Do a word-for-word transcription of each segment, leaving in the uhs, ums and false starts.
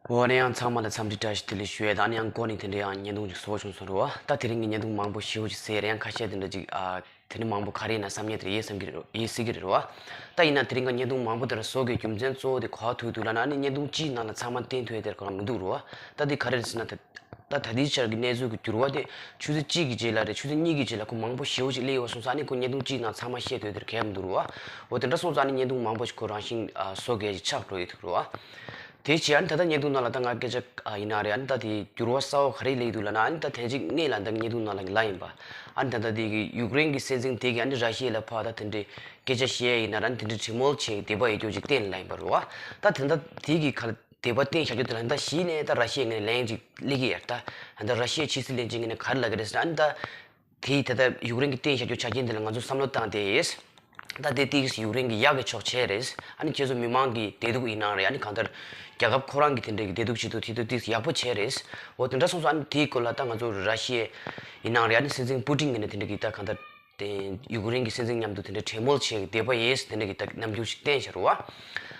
འོ་ནས་ཡང་ཚང་མ་ལ་འཚམས་འདྲི་བཀྲ་ཤིས་བདེ་ལེགས་ཞུ་ཡས་དང་། ཨ་ནི་ཡང་འགོ་ནས་དེ་འདྲ་ཡང་བརྙན་ཐུང་ཅིག་བཟོ་བྱུང་སོང་རེད་བ། ད་དེ་རིང་གི་བརྙན་ཐུང་མང་པོ་ཞེ་པོ་ཅིག་བཟོས་རེད། ཡང་ཁ་ཤས་དེ་འདྲ་ཅིག་ཨ། དེ་ནི་མང་པོ་ག་རེ་ཡིན་ན་བསམ་ཉེ་དེ་ཡིན་བསམ་གྱི་རེད། ཡིན་སྲིད་ཀྱི་རེད་བ། ད་ཡིན་ན་དེ་རིང་གི་བརྙན་ཐུང་མང་པོ་དེ་འདྲ་བཟོ་དགོས་རྒྱུ་མཚན་གཙོ་བོ་དེ་ག་པར་ཐུག་འདུག་ལབ་ན། ཨ་ནི་བརྙན་ཐུང་གཅིག་ནང་ལ་ཚང་མ་བསྟན་ཐུབ་ཡས་དེ་གང་མི་འདུག་རེད་བ། ད་དེ་ག་རེ་རེད་ཟེར་ན། ད་ད་ད་ལྟའི་ཆར་གྱི་གནས་ཚུལ་གྱི་འགྱུར་བ་དེ་ཆུ་ཚོད་གཅིག་གི་རྗེས་ལ་རེད། ཆུ་ཚོད་གཉིས་ཀྱི་རྗེས་ལ་ཁོ་མང་པོ་ཞེ་པོ་ཅིག་སླེབས་ཡོད་སོང་ཙང་། ཨ་ནི་ཁོ་བརྙན་ཐུང་གཅིག་ནང་ཚང་མ་བཤད་ཐུབ་ཡས་དེ་གང་ཡང་མི་འདུག་རེད་བ། འོ་དེ་འདྲ་སོང་ཙང་ཨ་ནི་བརྙན་ཐུང་མང་པོ་ཞིག་ཁོ་རང་བཞིན་ཨ་བཟོ་དགོས་ཀྱི་ཆགས་འགྲོ་ཡི་འདུག་རེད་བ། དེ་བྱས་ཨ་ནི་ད་ལྟ་བརྙན་ཐུང་ནང་ལ་ད་ང་སྐད་ཆ་ཨ་ཡིན་ན་རེད། ཨ་ནི་ད་དེ་འགྱུར་བ་གསར་པ་ག་རེ་སླེབས་འདུག་ལབ་ན། ཨ་ནི་ད་དེ་གཅིག་གནས་ལ་ད་བརྙན་ཐུང་ནང་ལ་ལབ་ཡིན་པ། ཨ་ནི་ད་ལྟ་དེ་གི་ཡུཀ་རེན་གྱི་སྲིད་འཛིན་དེ་གིས་ཨ་ནི་ར་ཤི་ཡ་ལ་ཕར་ད་དེ་འདྲའི་སྐད་ཆ་བཤད་ཡིན་ན་ར། ཨ་ནི་དེ་འདྲའི་གྲོས་མོལ་བྱེད་དེ་འབའ་ཡོད་རྒྱུ་ཅིག་བསྟན་ལབ་ཡིན་པ་རེད་བ། ད་དེ་འདྲ་དེ་གི་ཁ་ལ་དེ་འབའ་བསྟན་བཞག་རྒྱུ་དེ་ལ་ད་གཞི་ནས་ད་ར་ཤི་ཡའི་ངོས་ནས་ལན་ཅིག་སླེབས་ཀྱི་ཡོད་རེད། ད་ད་ར་ཤི་ཡའི་ཕྱི་སྲིད་བློན་ཆེན་ངོས་ནས་ག་རེ་ལབ་ཀྱི་རེད་ཟེར་ན། ཨ་ནི་ད་དེ་ད་ལྟ་ཡུཀ་རེན་གྱིས་བསྟན་བཞག་རྒྱུ་ཆ་རྐྱེན་དེ་ལ་ང་ཚོ་བསམ་བློ་བཏང་སྟེ། ད་དེ་དེ་ཡུཀ་རེན་གྱི་ཡག་གི་ཕྱོགས་བྱས་རེད། ཨ་ནི་ཁྱེད་ཚོ་མི་མང་གི་བདེ་སྡུག་ཡིན་ནའང་རེད། ཨ་ནི་གང་ལྟར་རྒྱལ་ཁབ་ཁོ་རང་གི་དེ་འདྲ་གི་བདེ་སྡུག་ཆེད་དུ་དེ་དུས་དེ་ཡག་པོ་བྱས་རེད། འོ་དེ་འདྲ་སོང་ཙང་ཨ་ནི་དེའི་སྐོར་ལ་ད་ང་ཚོ་ར་ཤི་ཡ་ཡིན་ནའང་རེད། ཨ་ནི་སྲིད་འཛིན་པུ་ཏིན་གྱིས་ནི་དེ་འདྲ་གི་ད་གང་ལྟར་དེ་ཡུཀ་རེན་གྱི་སྲིད་འཛིན་མཉམ་དུ་དེ་འདྲའི་གྲོས་མོལ་བྱེད་ཀྱི་བསྡད་པ་ཡིན་དེ་འདྲ་གི་ད་རྣམ་འགྱུར་ཞིག་བསྟན་བཞག་རེད་བ།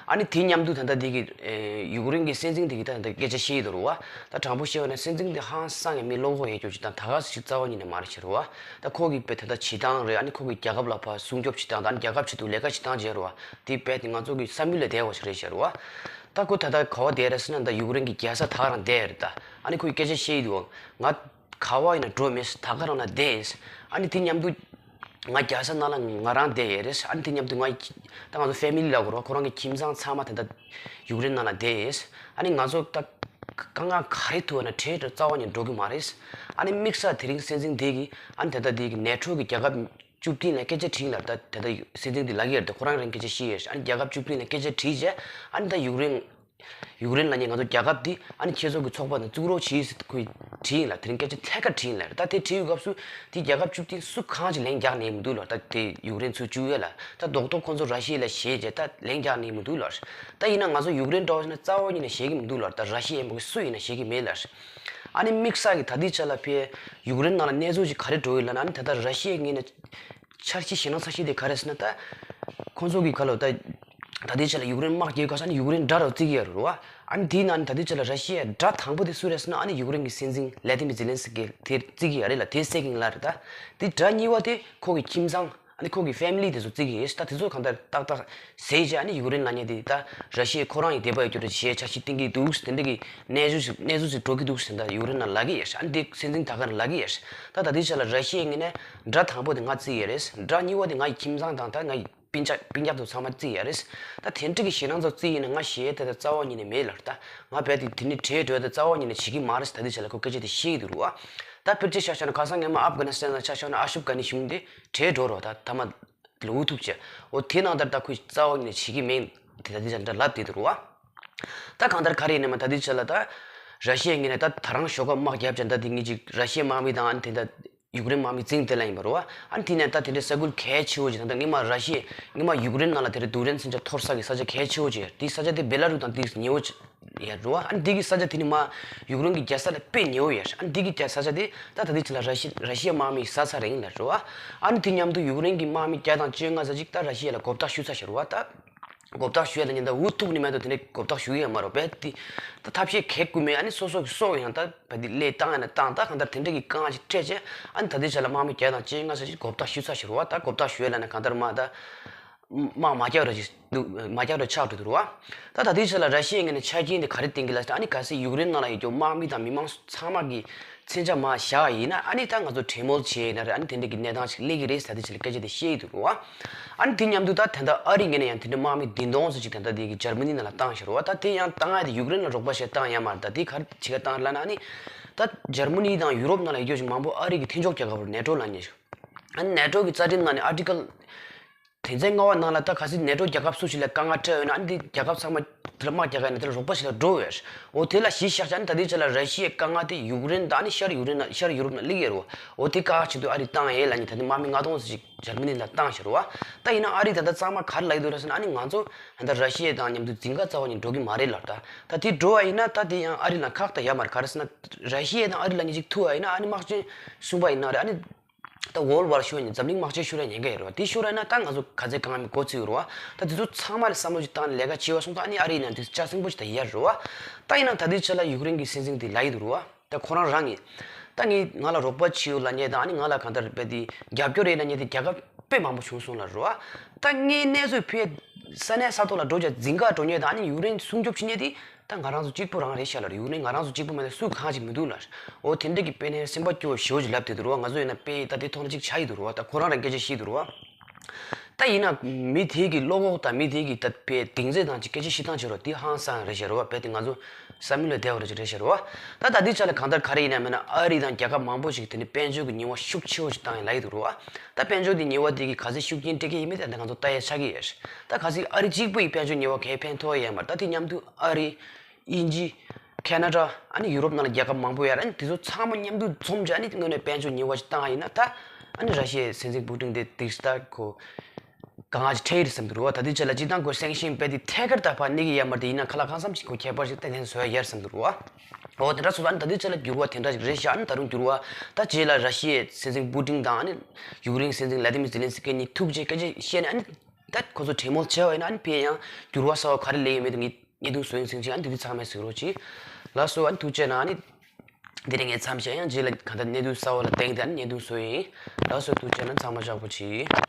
ཨ་ནི་དེ་མཉམ་དུ་ད་ལྟ་དེ་གི་ཨེ་ཡུཀ་རེན་གྱི་སྲིད་འཛིན་དེ་གི་ད་ད་སྐད་ཆ་བཤད་ཡོད་རེད་བ། ད་དྲང་པོ་བཤད་པ་ན་སྲིད་འཛིན་དེ་ཧང་སང་གི་མི་བློ་ཁོག་ཡོད་རྒྱུ་ཅིག་དང་ད་ག་ཞིག་རྩ་བ་ཉིད་ནས་མ་རེད་བཞག་རེད་བ། ད་ཁོ་གི་དཔེ་ད་ད་བྱེད་སྟངས་རེད། ཨ་ནི་ཁོ་གི་རྒྱལ་ཁབ་ལ་ཕར་སྲུང་སྐྱོབ་བྱེད་སྟངས་དང་། ཨ་ནི་རྒྱལ་ཁབ་ཆེད་དུ་ལས་ཀ་བྱེད་སྟངས་བྱས་རེད་བ། དེ་དཔེ་དེ་ང་ཚོ་གི་བསམ་ཡུལ་ལས་འདས་པ་ཞིག་རེད་བཞག་རེད་བ། ད་ཁོ་ད་ལྟ་ག་པར་བསྡད་རེད་ཟེར་ན། ད་ཡུཀ་རེན་གྱི་རྒྱལ་ས་ད་ག་རང་བསྡད་རེད། ད་ཨ་ནི་ཁོ་གི་སྐད་ཆ་བཤད་ཡོད་འདུག་ང་ག་པར་ཡིན་ན་འགྲོ་མེད། ད་ག་རང་ན་བསྡད་ཡོད། ཨ་ནི་དེ་མཉམ་དུ་ང་རྒྱལ་ས་ནང་ལ་ང་རང་བསྡད་ཡོད་རེད། ཨ་ནི་དེ་མཉམ་དུ་ང་ད་ང་ཚོ་ཕེ་མི་ལི་ལབ་དགོས་རེད་བ། ཁོ་རང་གི་ཁྱིམ་ཚང་ཚང་མ་དེ་འདྲ་ཡུཀ་རེན་ནང་ལ་བསྡད་ཡོད། ཨ་ནི་ང་ཚོ་ད་དཀའ་ངལ་ག་རེ་ཐུག་པ་ན་བྲོས་རྩ་བ་ཉིད་འགྲོ་གི་མ་རེད། ཨ་ནི་དམིགས་བསལ་དེ་རིང་སྲིད་འཛིན་དེ་གིས་ཨ་ནི་ད་ལྟ་དེ་གི་ནེ་ཊོ་གི་རྒྱལ་ཁབ་བཅུ་བདུན་ལ་སྐད་ཆ་དྲིས་ལ། ད་ད་ལྟ་སྲིད་འཛིན་དེ་ལབ་ཀྱི་ཡོད་རེད། ད་ཁོ་རང་རང་སྐད་ཆ་བཤད་ཡོད་རེད། ཨ་ནི་རྒྱལ་ཁབ་བཅུ་བདུན་ལ་སྐད་ཆ་དྲིས་རྗེས། ཨ་ནི་ད་ཡུཀ་རེན་ཡུཀ་རེན་ལབ་མཁན་ང་ཚོ་རྒྱལ་ཁབ་འདི་ཨ་ནི་ཁྱེད་ཚོ་གི་ཚོགས་པ་དང་བཙུགས་རོགས་གྱིས་ཟེར་ཁོས་དྲིས་ཡིན་ལ། དེ་རིང་སྐད་ཆ་ཐད་ཀར་དྲིས་ཡིན་ལ། ད་དེ་དྲིས་ཡོད་སྐབས་སུ་དེ་རྒྱལ་ཁབ་བཅུ་བདུན་སུ་གང་ཅིག་ལན་རྒྱག་ནས་མི་འདུག་ལ། ད་དེ་ཡུཀ་རེན་ཚུར་བཅུག་ཡས་ལ། ད་རྡོག་རྡོག་ཁོང་ཚོ་ར་ཤི་ཡ་ལ་བཤད་རྗེས་ད་ལན་རྒྱག་ནས་མི་འདུག་ལ། ད་ཡིན་ན་ང་ཚོ་ཡུཀ་རེན་འདྲ་བོ་ཞིག་ན་རྩ་བ་ཉིད་ནས་བཤད་ཀྱི་མི་འདུག་ལ། ད་ར་ཤི་ཡ་ཡིན་པ་གི་སུ་ཡིན་ན་བཤད་ཀྱི་མེད་ལ། ཨ་ནི་དམིགས་བསལ་གྱི་ད་ལྟའི་ཆ་ལ་ཕའི་ཡུཀ་རེན་ནང་ལ་གནས་ཚུལ་ཅིག་ག་རེ་འགྲོ་ཡོད་ལབ་ན། ཨ་ནི་ད་ལྟ་ར་ཤི་ཡའི་ངོས་ནས་འཆར་གཞི་ཞེད་སྣང་ཚ་གཞི་དེ་ག་རེ་ཟེར་ན། ད་ཁོང་ཚོ་གི་ག་ལ་ད་ད་ལྟའི་ཆ་ལ་ཡུཀ་རེན་དམག་རྒྱག་ག་ས་ནི་ཡུཀ་རེན་དགྲ་རུ་བརྩི་གི་ཡོད་རེད་བ། ཨ་ནི་དེའི་ནང་ནས་ད་ལྟའི་ཆ་ལ་ར་ཤི་ཡའི་དགྲ་དང་པོ་དེ་སུ་རེད་ཟེར་ན། ཨ་ནི་ཡུཀ་རེན་གྱི་སྲིད་འཛིན་བླ་ཏི་མི་ཛེ་ལན་སི་ཀི་དེ་བརྩི་གི་ཡོད་རེད་ལ། དེ་སེ་ཀེན་ལ་རེད། ད་དེ་དགྲ་གཉིས་པ་དེ་ཁོ་གི་ཁྱིམ་ཚང་། ཨ་ནི་ཁོ་གི་ཕེ་མི་ལི་དེ་ཚོ་བརྩི་གི་ཡོད། ད་དེ་ཚོ་གང་ལྟར་ཏག་ཏག་ཟས་བྱས། ཨ་ནི་ཡུཀ་རེན་ལབ་མཁན་དེ་ད་ར་ཤི་ཡ་ཁོ་རང་ཡི་དེ་བ་ཡོད་རྒྱུ་རེད་ཞེས་འཆར་གཞི་བཏིང་གི་འདུག་ཟེར། དེ་འདྲ་གི་གནས་ཚུལ་ཞིག་གནས་ཚུལ་ཞིག་འགྲོ་གི་འདུག་ཟེར། ད་ཡུཀ་རེན་ལ་ལབ་ཀྱི་ཡོད། ཨ་ནི་དེ་སྲིད་འཛིན་ད་ག་རང་ལབ་ཀྱི་ཡོད། ད་ད་ལྟའི་ཆ་ལ་ར་ཤི་ཡའི་ངོས་ནས་དགྲ་དང་པོ་དེ་ང་བརྩི་ཡོད་རེད། དགྲ་གཉིས་པ་དེ་ང་ཡི་ཁྱིམ་ཚང་དང་ད་ང་ཡི་སྤུན་ཀྱག་སྤུན་ཀྱག་དེ་ཚང་མ་བརྩི་ཡོད་རེད། ད་དེ་འདྲ་གི་ཞེད་སྣང་ཚ་བརྩི་ཡིན་ན་ང་ཞེད་ཡས་དེ་ད་རྩ་བ་ཉིད་ནས་མེད་ལ། ད་ང་རྦད་དེ་དེ་ནས་བྲོས་འགྲོ་ཡས་དེ་རྩ་བ་ཉིད་ནས་བྱེད་ཀྱི་མ་རེད་ཟེར་ད་ལྟའི་ཆ་ལ་ཁོ་སྐད་ཆ་དེ་བཤད་ཀྱི་འདུག་རེད་བ། ད་ཕལ་ཆེར་ཆ་བཞག་ན་ཁ་སང་སྔོན་མ་ཨབ་གྷ་ནི་སི་ཐན་ལ་ཆ་བཞག་ན་ཨ་ཤུབ་གྷ་ནི་གཞུང་དེ་བྲོས་འགྲོ་རོགས། ད་ཐ་མ་ལ་འུ་ཐུག་བྱས། འོ་དེ་ནང་ལྟར་ད་ཁོས་རྩ་བ་ཉིད་ནས་བྱེད་ཀྱི་མེད་དེ་ད་ལྟའི་ཆ་ལ་ལབ་བསྡད་འདུག་རེད་བ། ད་གང་ལྟར་ག་རེ་ཡིན་ནའི་མ་ད་ལྟའི་ཆ་ལ་ད་ར་ཤི་ཡའི་ངོས་ནས་ད་ད་རང་ཞོགས་ཀ་དམག་རྒྱབ་ཅིང་ད་དེ་ངེད་ཅིག་ར་ཤི་ཡའི་དམག་མི་དང་ཨ་ནི་དེ་ད་ཡུཀ་རེན་དམག་མི་འཛིང་བསྡད་ལ་ཡིན་པ་རེད་བ། ཨ་ནི་དེ་ནས་ད་དེ་འདྲའི་ས་ཁུལ་གལ་ཆེ་བོ་ཅིག་ད་ལྟ་སྔོན་མ་ར་ཤི་ཡ་སྔོན་མ་ཡུཀ་རེན་ནང་ལ་དེ་འདྲའི་རྡུལ་ཕྲན་མཚོན་ཆ་འཐོར་ས་གི་ས་ཆ་གལ་ཆེ་བོ་ཅིག་ཡོད། དེའི་ས་ཆ་དེ་བེ་ལ་རུ་དང་དེ་ཉེ་བོ་ཅིག་ཡོད་རེད་བ། ཨ་ནི་དེ་གི་ས་ཆ་དེ་ནི་མ་ཡུཀ་རེན་གི་རྒྱལ་ས་ལས་དཔེ་ཉེ་བོ་ཡོད། ཨ་ནི་དེ་གི་རྒྱལ་ས་ཆ་དེ་ད་ད་ལྟའི་ཆ་ལ་ར་ཤི་ར་ཤི་ཡའི་དམག་མིས་ཟ་ཚར་ཡིན་ལབ་རེད་བ། ཨ་ནི་དེ་མཉམ་དུ་ཡུཀ་རེན་གི་དམག་མི་བརྒྱ་དང་བཅོ་ལྔ་ཙམ་ཅིག་ད་ར་ཤི་ཡ་ལ་མགོ་བཏགས་ཞུ་ཚར་ཞིག་རེད་བ། ད་མགོ་བཏགས་ཞུ་ཡ་ལ་ཉིན་ད་འུ་ཐུག་ནི་མེད་དོ། དེ་ནས་མགོ་བཏགས་ཞུ་གི་ཡོད་མ་རེད་བས། དེ་ད་ཐབས་ཤེས་གེགས་དགོས་མེད། ཨ་ནི་སོ་སོ་གི་སྲོག་ཡང་ད་བས་དེ་ལས་བཏང་ཡ་ན་བཏང་། ད་གང་ལྟར་དེ་འདྲ་གི་དཀའ་ངལ་ཞིག་འཕྲད་བྱས། ཨ་ནི་ད་ལྟའི་ཆ་ལ་དམག་མི་བརྒྱ་དང་བཅོ་ལྔ་ཙམ་ཞིག་མགོ་བཏགས་ཞུ་ཚར་ཞིག་རེད་བ། ད་མགོ་བཏགས་ཞུ་ཡ་ལ་ན་གང་ལྟར་མ་ད་དམག་མ་རྒྱག་རོགས་ཅིག་འདུག་མ་རྒྱག་རོགས་ཆགས་འགྲོ་འདུག་རེད་བ། ད་ད་ལྟའི་ཆ་ལ་ར་ཤི་ཡའི་ངོས་ནས་ཆ་རྐྱེན་དེ་ག་རེ་བསྟན་གི་ལ་ཟེར་ན། ཨ་ནི་གལ་སྲིད་ཡུཀ་རེན་ནང་ལ་ཡོད་རྒྱུ་དམག་མི་དང་མི་མང་ཚང་མ་གི་མཚོན་ཆ་མར་བཞག་ཡིན་ན། ཨ་ནི་ད་ང་ཚོ་གྲོས་མོལ་བྱས་ཡིན་ན་རེད། ཨ་ནི་དེ་འདྲ་གི་གནས་སྟངས་ཤིག་སླེབས་ཀྱི་རེད་ཟེར་དེ་ཆ་ལ་སྐད་ཆ་དེ་བཤད་ཀྱི་འདུག་རེད་བ། ཨ་ནི་དེ་མཉམ་དུ་ད་ད་ལྟ་ཨ་རི་ངོས་ནས་ཡང་དེ་འདྲ་དམག་མི་བདུན་སྟོང་ཙམ་ཅིག་ད་ལྟ་དེ་གི་འཇར་མ་ནི་ནང་ལ་བཏང་ཞིག་རེད་བ། ད་དེ་ཡང་བཏང་ཡ་དེ་ཡུཀ་རེན་ལ་རོགས་པ་བྱས་བཏང་ཡ་མ་རེད། ད་དེ་ག་རེ་བྱེད་ག་བཏང་ལབ་ན། ཨ་ནི་ད་འཇར་མ་ནི་དང་ཡུ་རོབ་ནང་ལ་ཡོད་རྒྱུ་ཞིག་མང་པོ་ཨ་རི་གི་མཐུན་ཕྱོགས་རྒྱལ་ཁབ་རེད། ནེ་ཊོ་ལབ་མཁན་ཞིག་ཨ་ནི་ནེ་ཊོ་གི་རྩ་ཁྲིམས་ནང་ནས་ཨར་ཊི་ཀལ་དོན་ཚན་ལྔ་པ་ནང་ལ་ད་གལ་སྲིད་ནེ་ཊོ་རྒྱལ་ཁབ་སུ་ཞིག་ལ་དཀའ་ངལ་འཕྲད་ཡོད་ན། ཨ་ནི་དེ་རྒྱལ་ཁབ་ཚང་མ་དེ་ལ་དམག་རྒྱག་ག་ཡིན་ན་དེ་ལ་རོགས་པ་ཞིག་ལ་འགྲོ་འོས། འོ་དེ་ལ་གཞི་བཞག་བྱས་ཨ་ནི་ད་ལྟའི་ཆ་ལ་ར་ཤི་ཡའི་དཀའ་ངལ་དེ་ཡུཀ་རེན་དང་ཨ་ནི་ཤར་ཡུཀ་རེན་ན་ཤར་ཡུ་རོབ་ནང་སླེབས་ཡོད་རེད་བ། འོ་དེ་བཀག་ཆེད་དུ་ཨ་རི་བཏང་ཡས་ལབ་མཁན། ད་ནི་དམག་མི་ལྔ་སྟོང་ཙམ་ཞིག་འཇར་མ་ནི་ལ་བཏང་ཞིག་རེད་བ། ད་ཡིན་ན་ཨ་རི་ད་ལྟ་ཚང་མ་ག་རེ་ལབ་ཀྱི་འདུག་ལབ་ཟེར་ན། ཨ་ནི་ང་ཚོ་ད་ལྟ་ར་ཤི་ཡ་དང་མཉམ་དུ་འཛིང་ག་རྩ་བ་ནས་འགྲོ་གི་མ་རེད་ལབ། ད་ད་དེ་འགྲོ་བ་ཡིན་ན་ད་དེ་ཡང་ཨ་རི་ལ་ཁག་ད་ཡོད་མ་རེད། ག་རེ་ཟེར་ན་ར་ཤི་ཡ་དང་ཨ་རི་ལབ་མཁན་ཅིག་ཐུག་པ་ཡིན་ན། ཨ་ནི་དམག་ཆེན་གསུམ་པ་ཡིན་ན་རེད། ཨ་ནི་ ད་World War ཤོར་ནས་འཛམ་གླིང་དམག་ཆེན་ཤོར་ཡ་ཉེན་ཁ་ཡོད་རེད་བ། དེ་ཤོར་ཡ་ན་ད་ང་ཚོ་ག་ཚད་གང་མི་འགོ་ཚུགས་ཡོད་རེད་བ། ད་དེ་ཚོ་ཚང་མ་ལ་བསམ་བློ་ཅིག་བཏང་ནས་ལས་ཀ་བྱེད་པ་སོང་ཙང་ཨ་ནི་ཨ་རི་ཡིན་ན་དེ་ཚོ་ཆ་ཚང་པོ་ཅིག་ད་ཡར་རེད་བ། ད་ཡིན་ན་ད་ལྟའི་ཆ་ལ་ཡུཀ་རེན་གྱི་སྲིད་འཛིན་དེ་ལབ་ཡི་འདུག་རེད་བ། ད་ཁོ་རང་རང་གིས་ད་ངས་ང་ལ་རོགས་པ་བྱེད་ཡོད་ལབ་མཁན་དང་ཨ་ནི་ང་ལ་གང་ལྟར་རྦད་དེ་རྒྱབ་སྐྱོར་རེད་ལབ་མཁན་དེ་རྒྱལ་ཁབ་དཔེ་མང་པོ་བྱུང་སོང་ལབ་རེད་བ། ད་ངས་གནས་ཚུལ་ཕེ་ས་གནས་ས་ཐོག་ལ་འགྲོ་བྱ་འཛིང་ག་འགྲོ་མཁན་དང་ཨ་ནི་ཡུཀ་རེན་སྲུང་སྐྱོབ་བྱེད་མཁན་དེ། ད་ང་རང་ཚོ་གཅིག་པུ་རང་རེད་ཤག་ལབ་རེད། ཡུཀ་རེན་ང་རང་ཚོ་གཅིག་པུ་མ་གཏོགས་སུ་གང་ཅིག་མི་འདུག་ལབ། འོ་དེ་འདྲ་གི་དཔེ་ནས་སེམས་པ་སྐྱོ་བོ་ཞེ་པོ་ཅིག་ལབ་བསྡད་འདུག་རོ། ང་ཚོ་ཡིན་ན་དཔེ་ད་དེ་ཐོག་ན་ཅིག་ཆགས་ཡི་འདུག་རོ། ད་ཁོ་རང་རང་སྐད་ཆ་བཤད་འདུག་རོ། ད་ཡིན་ན་མི་དེ་གི་བློ་ཁོག་དང་མི་དེ་གི་ད་དཔེ་གདེང་ཚོད་དང་ཅིག་སྐད་ཆ་བཤད་སྟངས་བྱེད་རོ། དེ་ཧང་སང་རེད་ཤག་རོ། དཔེ་དེ་ང་ཚོ་བསམ་བློ་བདེ་བ་རེ་ཅིག་རེད་ཤག་རོ། ད་ད་ལྟའི་ཆ་ལ་གང་ལྟར་ག་རེ་ཡིན་ན་མིན་ན་ཨ་རི་དང་རྒྱལ་ཁབ་མང་པོ་ཞིག་དེ་ནི་དཔལ་འབྱོར་གྱི་ཉེས་པ་ཤུགས་ཆེ་བོ་ཞིག་བཏང་ཡིན་ལབ་ཡི་འདུག་རོ། ད་དཔལ་འབྱོར་དེ་ཉེས་པ་དེ་གི་ག་ཚད་ཤུགས་རྐྱེན་སྤྲད་ཀྱི་ཡིན་མིན་དེ་ད་ང་ཚོ་ལྟ་ཡ་ཆགས་ཀྱི་ཡོད། ད་གལ་སྲིད་ཨ་རི་གཅིག་པུ་ཡི་དཔལ་འབྱོར་ཉེས་པ་གས་ཕན་ཐོགས་ཡོད་མ་རེད། ད་དེ་མཉམ་དུ་ཨ་རི། དབྱིན་ཇི། ཁེ་ན་ཌ། ཨ་ནི་ཡུ་རོབ་ནང་ལ་རྒྱལ་ཁབ་མང་པོ་ཡོད་རེད། ཨ་ནི་དེ་ཚོ་ཚང་མ་མཉམ་དུ་འཛོམས་བྱས་ཨ་ནི་དངོས་གནས་དཔལ་འབྱོར་ཉེས་པ་ཞིག་བཏང་བ་ཡིན་ན་ད་ཨ་ནི་ར་ཤི་ཡའི་སྲིད་འཛིན་པུ་ཏིན་དེ་དེ་ལྟར་ཁོ་གང་ཅི་འཕྲད་ཡོད་བསམ་འདུག་རོ། ད་དེ་ཆ་ལ་སྤྱིར་བཏང་ཁོ་སེང་ཤིང་དཔེ་དེ་ཐད་ཀར་ད་ཕར་གནས་ཀྱི་ཡོད་མ་རེད། དེ་ཡིན་ན་ཁ་ལག་གང་འཚམ་ཞིག་ཁོ་ཁྱད་པར་ཞིག་ཏན་ཏན་བཟོ་ཡ་ཡོད་བསམ་འདུག་རོ། འོ་དེ་འདྲ་སོང་ཙང་ཨ་ནི་ད་དེ་ཆ་ལ་འགྱུར་བ་དེ་འདྲ་ཞིག་རེད་ཤག་ཨ་ནི་ད་རུང་འགྱུར་བ་ད་རྗེས་ལ་ར་ཤི་ཡའི་སྲིད་འཛིན་པུ་ཏིན་དང་ཨ་ནི་ཡུཀ་རེན་སྲིད་འཛིན་བླ་ཏི་མིར་ཛེ་ལན་སི་ཀི་གཉིས་ཐུག་རྗེས་སྐད་ཆ་བཤད་ནས་ཨ་ནི་ད་ཁོ་ཚོ་གྲོས་མོལ་བྱས་པ་ཡིན་ན་ཨ་ནི་ཕན་ཡང་འགྱུར་བ་གསར་བ་ག་རེ་སླེབས་ཡོད་མེད་དེ་ངས། བརྙན་ཐུང་བཟོ་ཡིན་ཟིན་ཅིག་ཨ་ནི་དེ་དུས་ཚང་མས་གཟིགས་རོགས་གྱིས། ལགས་སོ། ཨ་ནི་ཐུགས་རྗེ་གནང་། ཨ་ནི་འདི་རིང་ངས་མཚམས་བཞག་ཡང་རྗེས་ལ་གང་ལྟར་གནད་དོན་གསར་བ་ལ་བརྟེན་ཏེ་ཨ་ནི་བརྙན་ཐུང་བཟོ་ཡིན། ལགས་སོ། ཐུགས་རྗེ་གནང་། ཚང་མ་ཡག་པོ་གྱིས།